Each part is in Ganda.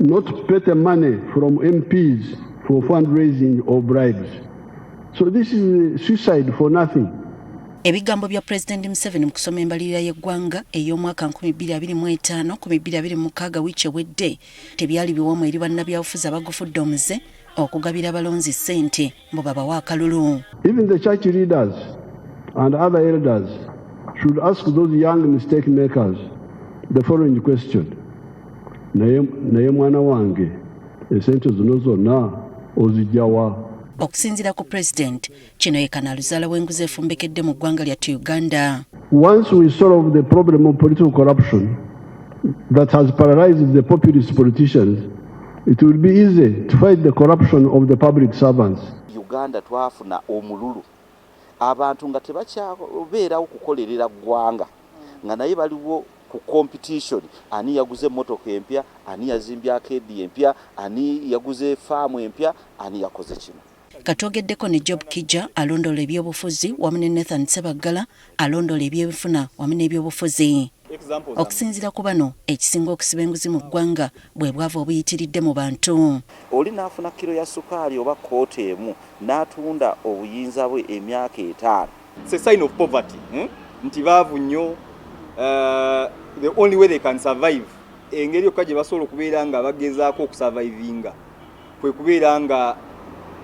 Not petty money from MPs for fundraising or bribes. So this is suicide for nothing. Ebigambo bya Pulezidenti Museveni mu kusoma embalirira y'eggwanga ey'omwaka 2025 ku 2026 wiiki ewedde tebyali biwomu eri bannabyabufuzi abagufudde omuze okugabira abalonzi ssente mbu babawe akalulu. Even the church leaders and other elders should ask those young mistake makers the following question. Naye naye mwana wange, esente zino zonna ozijja wa? Okusinziira ku Pulezidenti, kino ye kanaaluzaala w'enguzi efumbekedde mu ggwanga lyattu Uganda. Once we solve the problem of political corruption that has paralyzed the populist politicians, it will be easy to fight the corruption of the public servants. Uganda twafuna omululu, abantu nga tebakyabeerawo kukolerera ggwanga, nga naye baliwo ku competition: ani yaguze emmotoka empya, ani yazimbye arcade empya, ani yaguze faamu empya, ani yakoze kino. Katwogeddeko ne Job Kijja, alondoola ebyobufuzi, wamu ne Nathan Sebaggala, alondoola ebyenfuna wamu n'ebyobufuzi. Okusinziira ku bano, ekisinga okusiba enguzi mu ggwanga bwe bwavu obuyitiridde mu bantu. Oli n'afuna kiro ya sukaali oba koota emu n'atunda obuyinza bwe emyaka 50. It's a sign of poverty, Nti baavu nnyo. The only way they can survive, engeri yokka gye basobola okubeera nga bagezaako okusurvivinga, kwe kubeera nga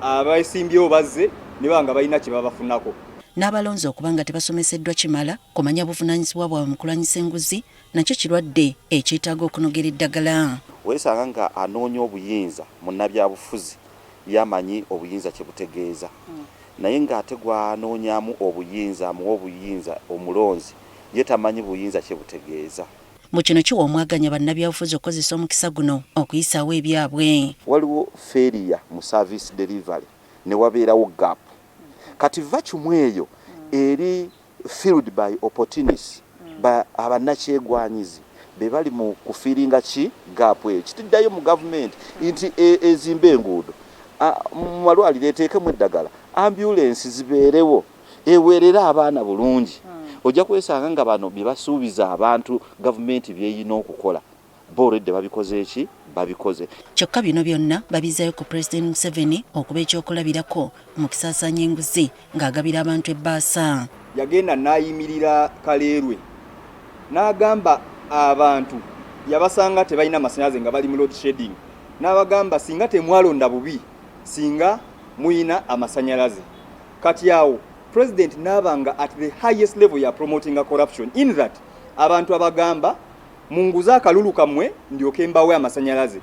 abasimbyewo bazze ne baba nga balina kye babafunako. N'abalonzi okuba nga tebasomeseddwa kimala kumanya buvunaanyizibwa bwabwe mu kulwanyisa enguzi nakyo kirwadde ekyetaaga okunogera eddagala. Weesanga nga anoonya obuyinza munnabyabufuzi yamanyi obuyinza kye butegeeza, naye ng'ate gwanoonyamu obuyinza amuwa obuyinza omulonzi ye tamanyi buyinza kye butegeeza. Mu kino kiwa omwaganya bannabyabufuzi okukozesa omukisa guno okuyisaawo ebyabwe. Waliwo failure mu service delivery ne wabeerawo gap. Kati vacuum eyo eri filled by opportunists, ba abannakyegwanyizi be bali mu kufillinga ki gap eyo. Kitiddayo mu gavumenti nti ezimbe enguudo, mu malwaliro eteekemu eddagala, ambulensi zibeerewo, eweerere abaana bulungi. Ojja kwesanga nga bano bye basuubiza abantu gavumenti byeyina okukola, bo olwedde babikoze eki babikoze. Kyokka bino byonna babizaayo ku Pulezidenti Museveni okuba ekyokulabirako mu kusaasaanya enguzi ng'agabira abantu ebbaasa. Yagenda n'ayimirira Kaleerwe n'agamba abantu yabasanga tebalina masanyalaze nga bali mu load shedding, n'abagamba singa temwalonda bubi singa muyina amasanyalaze. Kati awo President n'aba nga at the highest level ya promotinga corruption, in that abantu abagamba munguze akalulu kammwe ndyoke mbawe amasanyalaze.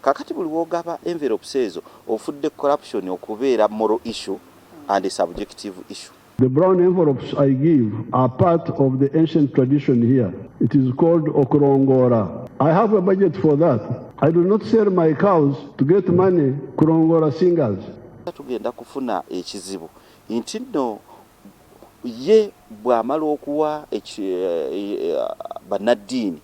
Kakati buli wogaba envelopes ezo, ofudde corruption okubeera moral issue and a subjective issue. The brown envelopes I give are part of the ancient tradition here. It is called Okurongora. I have a budget for that. I do not sell my cows to get money kurongora singers. Tugenda kufuna ekizibu nti nno ye bw'amala okuwa bannaddiini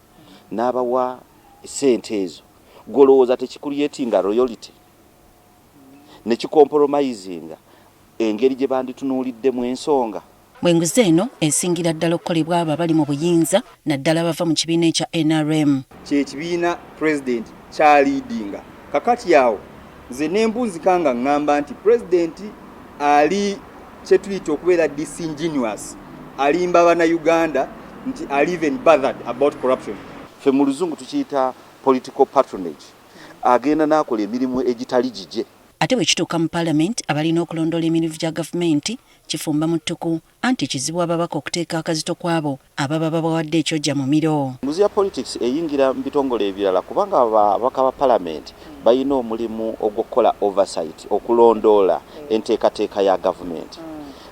n'abawa sente ezo, golowooza tekicreatinga loyalty ne kicompromisinga engeri gye banditunuuliddemu ensonga? Bwenguzi eno esingira ddala okukolebwa abo abali mu buyinza, naddala bava mu kibiina ekya NRM. Kyekibiina President kyaleadinga. Kakati awo nze nembunzika nga ŋŋamba nti President ali kyetuyita okubeera disingenuous, alimba bannayuganda nti ali even bothered about corruption. Ffe mu Luzungu tukiyita political patronage. Agenda n'akola emirimu egitali gigye. Ate bwe kituuka mu Paalamenti, abalina okulondoola emirimu gya gavumenti kifumba mu ttuku, anti kizibu ababaka okuteeka akazito ku abo ababa babawadde ekyojja mu miro. Enguzi ya politics eyingira mu bitongole ebirala, kubanga ababaka ba Palamenti balina omulimu ogw'okukola oversight, okulondoola enteekateeka ya gavumenti.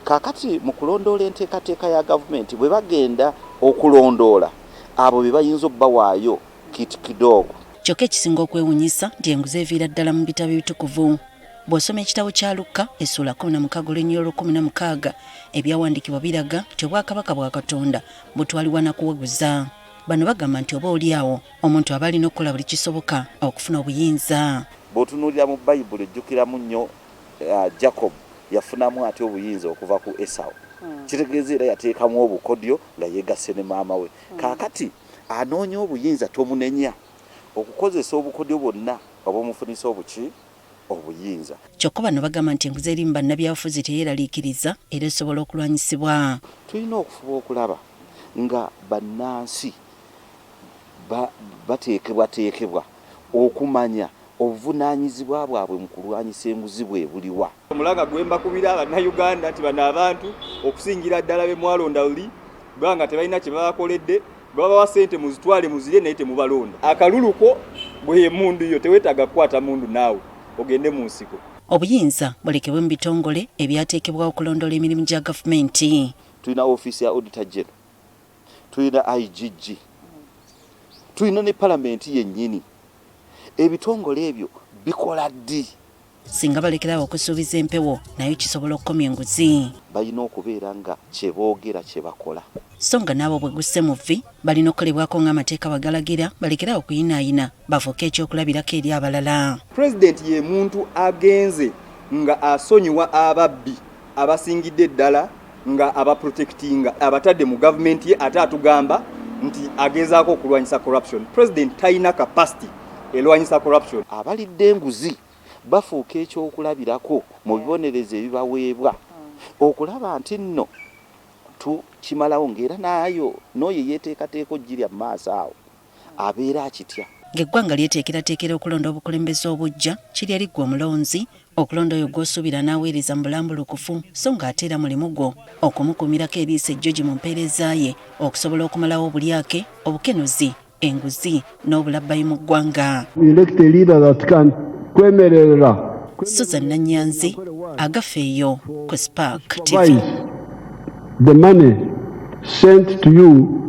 Kaakati mu kulondoola enteekateeka ya gavumenti, bwe bagenda okulondoola abo be bayinza obbawaayo kit kidogo. Kyokka ekisinga okwewuunyisa nti enguzi eviira ddala mu bitabo ebitukuvu. Bw'osoma ekitabo kya Lukka essuula 16 olunyiriri olw'16, ebyawandiikibwa biraga nti obwakabaka bwa Katonda butwalibwa na kuwaguza. Bano bagamba nti oba oli awo omuntu aba alina okukola buli kisoboka okufuna obuyinza. Bw'otunuulira mu Bayibuli ojjukiramu nnyo Jacob yafunamu atya obuyinza okuva ku Esau. Kitegeeza era yateekamu obukodyo nga yeegasse ne maama we. Kaakati anoonya obuyinza tomunenya. Okukozesa obukodyo bwonna obumufunisa obuki obuyinza. Kyokka bano bagamba nti enguzi eri mu bannabyabufuzi teyeraliikiriza era esobola okulwanyisibwa. Tulina okufuba okulaba nga bannansi bateekebwateekebwa okumanya obuvunaanyizibwa bwabwe mu kulwanyisa enguzi bwe buliwa. Omulanga gwe mbakubira Bannayuganda nti bano abantu okusingira ddala be mwalonda luli kubanga tebalina kye babakoledde, babawa ssente muzitwale muzirye naye temubalonda. Akalulu ko bwe emmundu yo, teweetaaga kukwata mmundu naawe ogende mu nsiko. Obuyinza bulekebwe mu bitongole ebyateekebwawo okulondoola emirimu gya gavumenti. Tulina ofiisi ya Auditor General, tulina IGG, tulina ne palamenti yennyini. Ebitongole ebyo bikola ddi? Singa balekerawo okusuubiza empewo nayo kisobola okukomya enguzi. Balina okubeera nga kye boogera kye bakola. So nga n'abo bwe gusse mu vvi balina okukolebwako ng'amateeka bwe galagira balekere awo okuyinaayina bafuuke ekyokulabirako eri abalala. Pulezidenti ye muntu agenze nga asonyiwa ababbi abasingidde ddala nga abaprotectinga abatadde mu gavumenti ye ate atugamba nti agezaako okulwanyisa corruption. President talina capacity elwanyisa corruption. Abalidde enguzi bafuuka ekyokulabirako mu bibonerezo ebibaweebwa okulaba nti nno tukimalawo ng'era naayo n'oyo eyeeteekateeka okugirya mu maaso awo abeera akitya. Ng'eggwanga lyeteekerateekera okulonda obukulembeze obuggya, kiri eri ggwe omulonzi okulonda oyo gw'osuubira n'aweereza mu bulambulukufu so ng'ate era mulimu gwo okumukuumirako eriiso ejjogi mu mpeereza ye okusobola okumalawo obulyake, obukenuzi, enguzi n'obulabbayi mu ggwanga. We elect a leader that can kwemerera. Susan Nanyanzi, Agafeeyo ku Spark TV. The money sent to you.